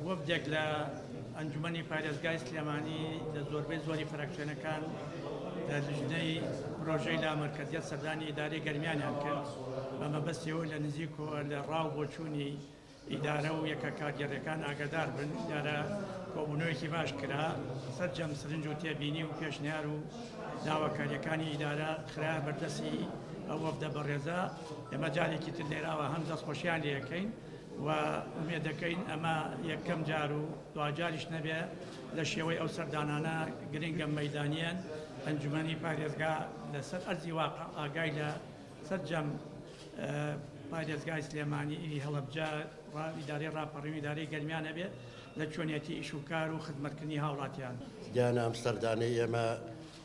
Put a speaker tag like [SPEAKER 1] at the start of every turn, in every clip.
[SPEAKER 1] وەفدێک لە ئەنجومەنی پارێزگای سلێمانی لە زۆربەی زۆری فراکسیۆنەکان لە لیژنەی پرۆژەی لامەرکەزیەت سەردانی ئیدارەی گەرمیانیان کرد بە مەبەستی ئەوەی لە نزیکەوە لە ڕا و بۆچوونی ئیدارە و یەکە کارگێڕیەکان ئاگادار بن. دیارە کۆبوونەوەیەکی باش کرا، سەرجەم سرنج و تێبینی و پێشنیار و داواکاریەکانی ئیدارە خرایە بەردەستی ئەو وەفدە بەڕێزە. ئێمە جارێکی تر لێراوە هەم دەستخۆشیان لێ ئەکەین و ئومێد دەکەین ئەمە یەکەم جار و دواجاریش نەبێ لە شێوەی ئەو سەردانانە گرنگە مەیدانیەن ئەنجومەنی پارێزگا لەسەر ئەرزی واقع ئاگای لە سەرجەم پارێزگای سلێمانی، هەڵەبجە، ئیدارەی ڕاپەڕین و ئیدارەی گەرمیان هەبێت لە چۆنیەتی ئیش و کار و خزمەتکردنی هاوڵاتیان.
[SPEAKER 2] دیانە ئەم سەردانەی ئێمە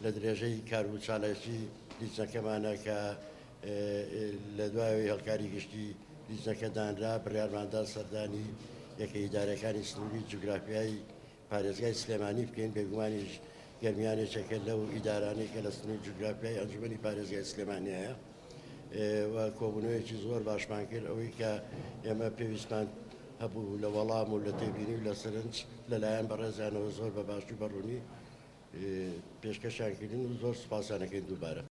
[SPEAKER 2] لە درێژەی کار و چالاکی لیژنەکەمانە کە لە دوای هێڵکاری گشتی لیژنەکە دانرا، بڕیارماندا سەردانی یەکە ئیدارەکانی سنووری جوگرافیای پارێزگای سلێمانی بکەین، بێگومانیش گەرمیان یەکێکە لەو ئیدارانەی کە لە سنووری جوگرافیای ئەنجومەنی پارێزگای سلێمانیایە و کۆبوونەوەیەکی زۆر باشمان کرد، ئەوەی کە ئێمە پێویستمان هەبوو لە وەڵام و لە تێبینی و لە سەرنج لەلایەن بەڕێزیانەوە زۆر بە باشی و بە ڕوونی پێشکەشیان کردین و زۆر سوپاسیان ئەکەین دووبارە.